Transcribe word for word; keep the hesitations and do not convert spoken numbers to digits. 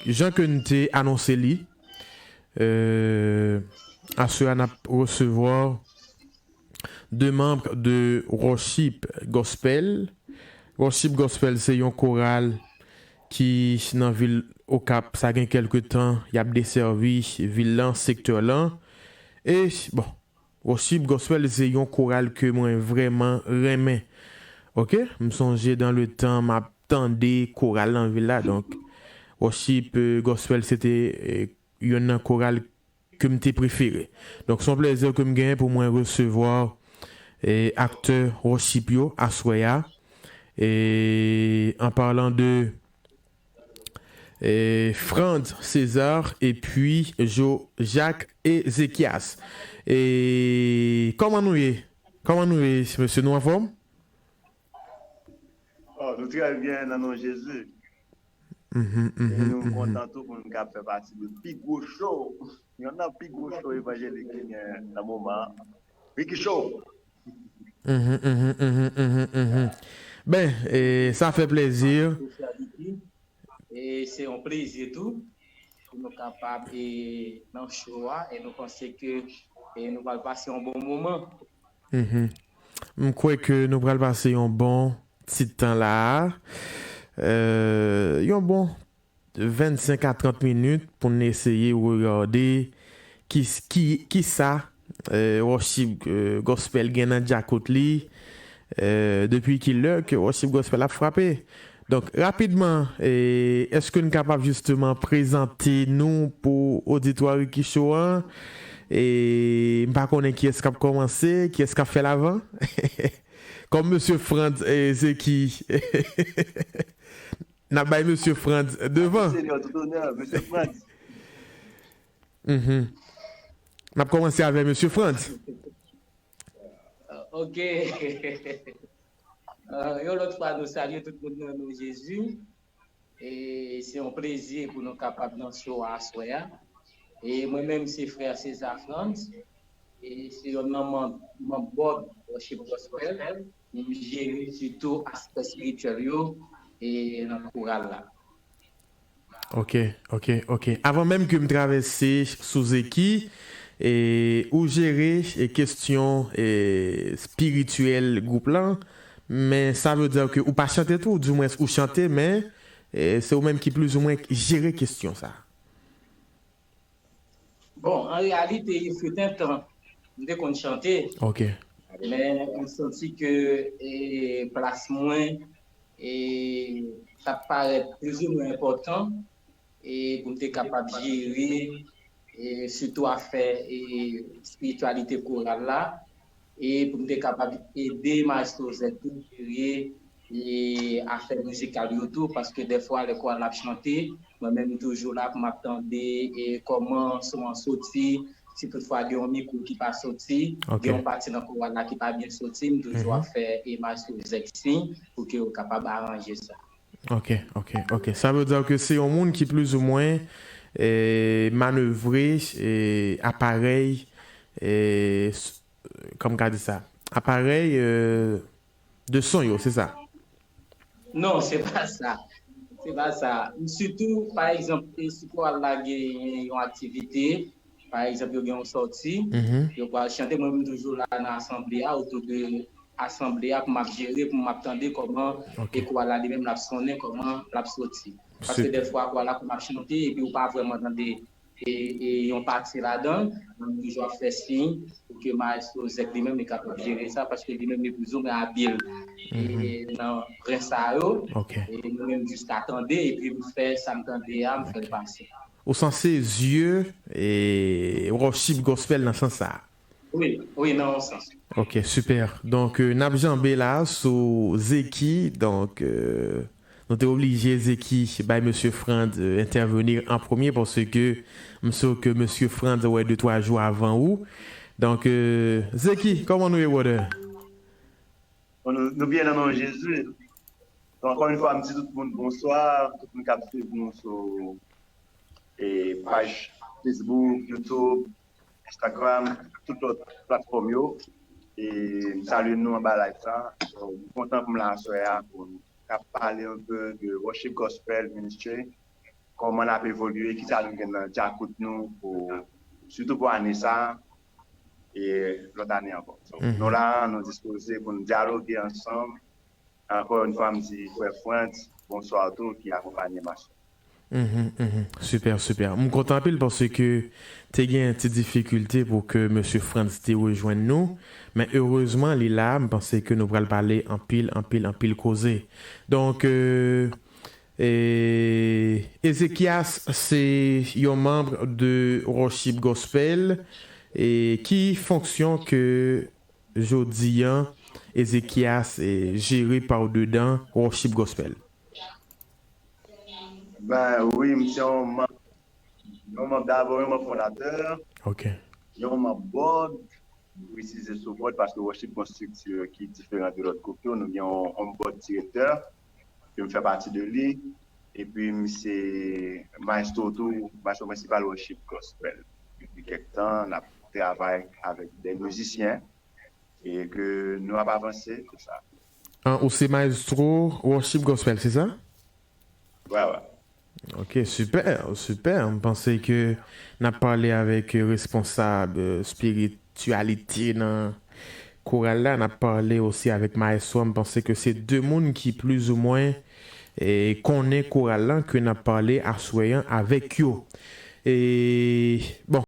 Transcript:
jan ke n te anonse li, euh, aswè a n ap resevwa de manm de Worship Gospel. Worship Gospel se yon koral ki nan vil Okap. Sa gen kèlke tan y ap desèvi vil lan, sektè lan. E, bon, Worship Gospel se yon koral ke mwen vrèman renmen. Oke? M sonje dan le tan m ap tande koral nan vil la. Donk, Worship, euh, Gospel se te, euh, youn nan koral ke m te prefere. Donk, se yon plèzi ke m genyen pou mwen resevwa, eh, aktè Worship yo aswè a. E an palan de, eh, Franz César epi Jo Jacques Ezekias. E kòman nou ye? Kòman nou ye, mesye? Nou anfòm? Oh, nou trè byen nan non Jezi. Mhm, E mhm, nou mhm. Kontan tou pou nou kab fè pati de pi gwo show. Yon nan pi gwo show evanjelik ki gen nan moman an. Ricky Show. Mhm, mhm, mhm, mhm, mhm. Ben, e, sa fè plezi. E se yon plezi tou pou nou kapab e, nan show a e nou panse ke e, nou pral pase yon bon moman. Mhm. M kwè ke nou pral pase yon bon ti tan la a. Euh, yon bon vennsenk a trant minit pou n eseye regade ki, ki, ki sa, euh, Worship, euh, Gospel gen nan djakout li, euh, depi ki lè ke Worship Gospel ap frape. Donk, rapidman, e, èske n kapab jisteman prezante nou pou oditwa Ricky Show an? E m pa konnen kiyès k ap kòmanse, kiyès k ap fè l avan. Kòm mesye Frantz, e, se ki? N ap bay mesye Frantz devan. Senyè, tout onè, mesye Frantz. Mhm. N ap kòmanse avè mesye Frantz. Ok. Euh, yon lòt fwa, nou salye tout moun nan non Jezi. E se yon plezi pou nou kapab nan show a aswè a. E mwen menm, se frè César Frantz. E se yon nan manm, manm board Worship Gospel. M jere sitou aspè espirityèl yo e nan koral la. Ok, ok, ok. Avan menm ke m travèse sou Zeki, e, ou jere e, kesyon e, espirityèl gwoup lan, men sa vle di ke ou pa chante tou, dimwens ou chante, men e, se ou menm ki plizoumwen jere kesyon sa. Bon, an reyalite, il fut un temps, m te konn chante, Ok. men m santi ke e, plas mwen e, t ap parèt plizoumwen enpòtan e, pou m te kapab jere e, sitou afè e, espirityalite koral la e pou m te kapab ede Maestro Zèk tou jere e, afè mizikal yo tou, paske dèfwa lè koral la ap chante, mwen menm m toujou la pou m ap tande e, kòman son an soti, si toutfwa gen yon mikwo ki pa soti, Ok. Gen yon pati nan koral la ki pa byen soti, m toujou ap fè e, Maestro Zèk siy pou ke yo kapab aranje sa. Ok, ok, ok. Sa vle di ke se yon moun ki plizoumwen e, manevre e, aparèy, e, s- kòm ka di sa, aparèy e, de son yo, se sa? Non, se pa sa. Se pa sa. Sitou, pa egzanp, e, si koral la gen yon aktivite, pa egzanp, yo gen yon sòti, Mhm. Yo pral chante, mwen menm toujou la nan asanble a, otou de asanble a, pou m ap jere, pou m ap tande kòman Ok. e koral la li menm l ap sonnen, kòman l ap soti. Paske Super. Dèfwa, koral la kòm ap chante, epi ou pa vrèman tande e, e yon pati ladan, mwen toujou ap fè siy pou ke Maestro Zèk li menm li kapab jere sa, paske li menm li plizoumwen abil e, nan pwen sa yo. Ok. E mwen menm jis ka tande, epi m fè sa m tande a, m fè l pase. Ou sanse zye e, Worship Gospel nan sans sa. Wi, wi, nan yon sans. Ok, super. Donk, euh, n ap janbe la sou Zeki. Donk, euh, nou te oblije Zeki bay mesye Frantz euh, entèveni an premye paske m si ke mesye Frantz wè de twa jou avan ou. Donk, euh, Zeki, kòman nou ye, brother? Bon, nou, nou byen nan non Jezi. Donk, ankò yon fwa, m di tout moun bonswa, tout moun k ap swiv nou sou e, paj Facebook, YouTube, Instagram, tout lòt platfòm yo. E m salye nou anba live sa. So, m kontan pou m la aswè a pou n ka pale un peu de Worship Gospel Ministry. kòman n ap evolye, kisa nou gen nan djakout nou pou, sitou pou ane sa a, e lòt ane ankò. So, nou la, nou dispoze pou nou dyaloge ansanm. Ankò yon fwa, m di frè Frantz, bonswa tou, ki akonpanye m aswè. Mhm, mhm. Super, super. M kontan anpil paske te gen ti difikilte pou ke mesye Frantz te rejwenn nou, men erezman li la, m panse ke nou pral pale anpil, anpil, anpil koze. Donk, euh, e, Ezekias se yon manm de Worship Gospel, e ki fonksyon ke jodi an Ezekias e jere pa w dedan Worship Gospel? Ben wi, m se yon manm, yon manm dabò, yon manm fondatè, Ok. yon manm board, m presize sou board paske Worship gon strikti ki diferan de lòt gwoup yo. Nou gen yon, yon board direktè, ke m fè pati de li, epi m se maestro tou, maestro prensipal Worship Gospel. Depi kèk tan, n ap travay avèk de mizisyen e ke nou ap avanse, se sa. An, ou se maestro Worship Gospel, se sa? Wè, wè. Ok, super, super. M panse ke n ap pale avèk responsab eh, spirityalite nan koral la. N ap pale osi avèk maestro. M panse ke se de moun ki plizoumwen eh, konnen koral la ke n ap pale aswè an avèk yo. E, bon,